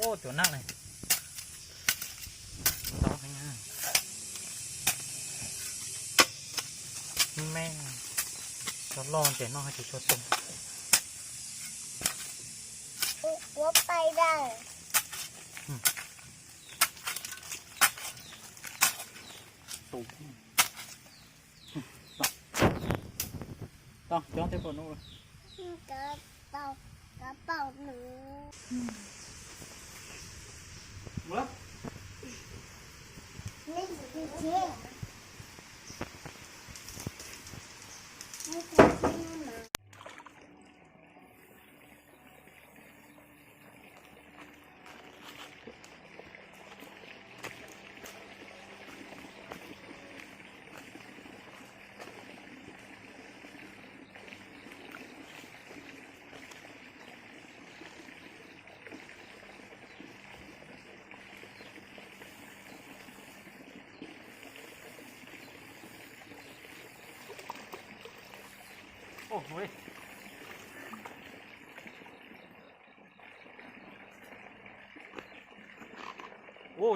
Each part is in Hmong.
Cov naj ne, ntau heev. Me, cov loj ces noj tsis tshua tau. Tau cov tej pom no. Ua,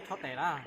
txhob tes lawm.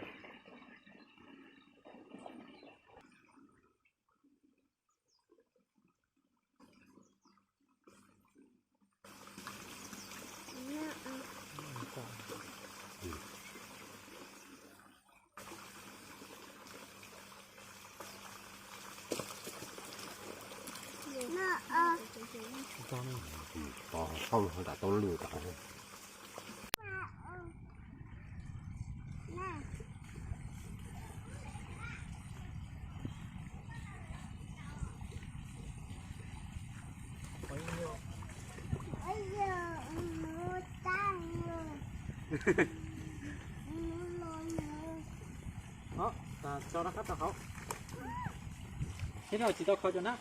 Tso rov qab rau hauv. Thiab no tsis tau kho cov nab.